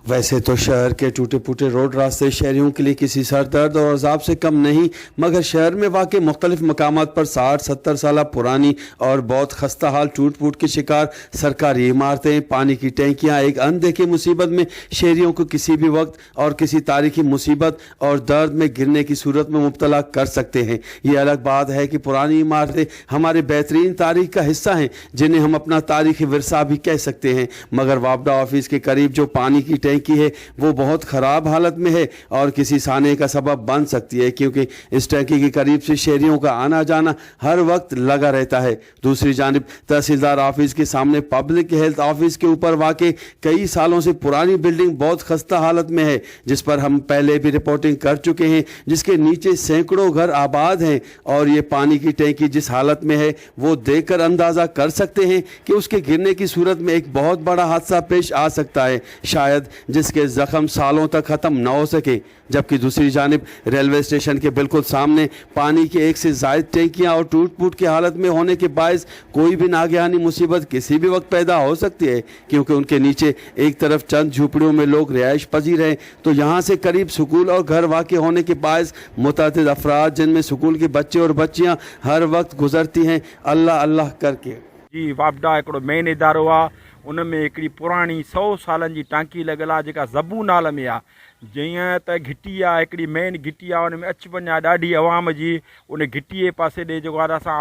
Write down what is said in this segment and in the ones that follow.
वैसे तो शहर के टूटे फूटे रोड रास्ते शहरियों के लिए किसी सर दर्द और अजाब से कम नहीं, मगर शहर में वाक़ मुख्तलिफ मकामात पर 60-70 साल पुरानी और बहुत खस्ता हाल टूट फूट के शिकार सरकारी इमारतें, पानी की टैंकियाँ एक अनदेखी मुसीबत में शहरियों को किसी भी वक्त और किसी तारीखी मुसीबत और दर्द में गिरने की सूरत में मुब्तला कर सकते हैं। ये अलग बात है कि पुरानी इमारतें हमारे बेहतरीन तारीख का हिस्सा हैं, जिन्हें हम अपना तारीखी विरसा भी कह सकते हैं, मगर वापडा ऑफिस के करीब जो पानी की टैंकी है, वो बहुत ख़राब हालत में है और किसी साने का सबब बन सकती है, क्योंकि इस टैंकी के करीब से शहरियों का आना जाना हर वक्त लगा रहता है। दूसरी जानब तहसीलदार ऑफिस के सामने पब्लिक हेल्थ ऑफिस के ऊपर वाक़ कई सालों से पुरानी बिल्डिंग बहुत खस्ता हालत में है, जिस पर हम पहले भी रिपोर्टिंग कर चुके हैं, जिसके नीचे सैकड़ों घर आबाद हैं और ये पानी की टैंकी जिस हालत में है, वो देखकर अंदाज़ा कर सकते हैं कि उसके गिरने की सूरत में एक बहुत बड़ा हादसा पेश आ सकता है, शायद जिसके ज़ख्म सालों तक ख़त्म न हो सके। जबकि दूसरी जानब रेलवे स्टेशन के बिल्कुल सामने पानी की एक से जायद टैंकियाँ और टूट फूट की हालत में होने के बायस कोई भी नागहानी मुसीबत किसी भी वक्त पैदा हो सकती है, क्योंकि उनके नीचे एक तरफ चंद झोपड़ियों में लोग रिहाइश पजीर हैं, तो यहाँ से करीब स्कूल और घर वाक़ होने के बायस मुतअद्दिद अफराद, जिनमें स्कूल के बच्चे और बच्चियाँ, हर वक्त गुजरती हैं अल्लाह अल्लाह करके। जी, वापडा हिकिड़ो मेन इदारो आहे। उन में हिकिड़ी पुराणी 100 सालनि जी टांकी लॻल आहे, जेका ज़बून हाल में आहे। जीअं त घिटी आहे, हिकिड़ी मेन घिटी आहे, उन में अच वञ आहे ॾाढी अवाम जी। उन घिटीअ जे पासे ॾे जेको आहे, असां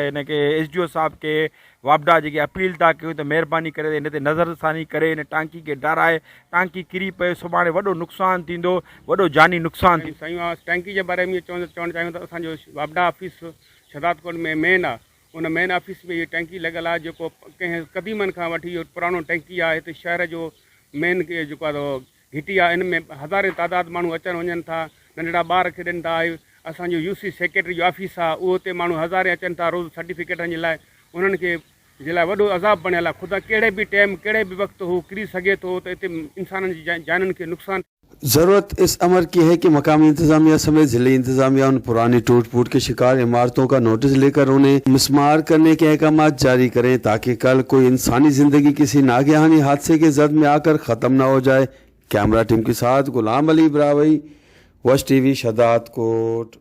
हिन खे एस डी ओ साहब खे, वापडा जेके अपील था कयूं त महिरबानी करे हिन ते नज़रसानी करे, हिन टांकी खे डराए। टांकी किरी पए, सुभाणे वॾो नुक़सानु थींदो, वॾो जानी नुक़सानु थींदो। साईं, टैंकी जे बारे में चवण चाहियूं त असांजो वापडा ऑफिस शहदादकोट में मेन आहे। उन मेन ऑफिस में इहा टैंकी लॻल आहे, जेको कंहिं क़दीमनि खां वठी इहो पुराणो टैंकी आहे। हिते शहर जो मेन जेको आहे घिटी आहे, इन में हज़ारे तादाद माण्हू अचनि वञनि था, नंढड़ा ॿार खेॾनि था। असांजो यूसी सेक्रेटरी जो ऑफिस आहे, उहो हुते माण्हू हज़ारे अचनि था रोज़ सर्टिफिकेटनि जे लाइ। उन्हनि खे जे लाइ वॾो अज़ाब बणियल आहे। ख़ुदा कहिड़े बि टाइम, कहिड़े बि वक़्तु हू किरी सघे थो, त हिते इंसाननि जी जाननि खे नुक़सानु। ज़रूरत इस अमर की है कि मकामी इंतज़ामिया समेत ज़िले इंतज़ामिया उन पुरानी टूट फूट के शिकार इमारतों का नोटिस लेकर उन्हें मिसमार करने के अहकाम जारी करें, ताकि कल कोई इंसानी ज़िंदगी किसी नागहानी हादसे के जद में आकर ख़त्म न हो जाए। कैमरा टीम के साथ गुलाम अली ब्रावई, वश टीवी, शदाद कोट।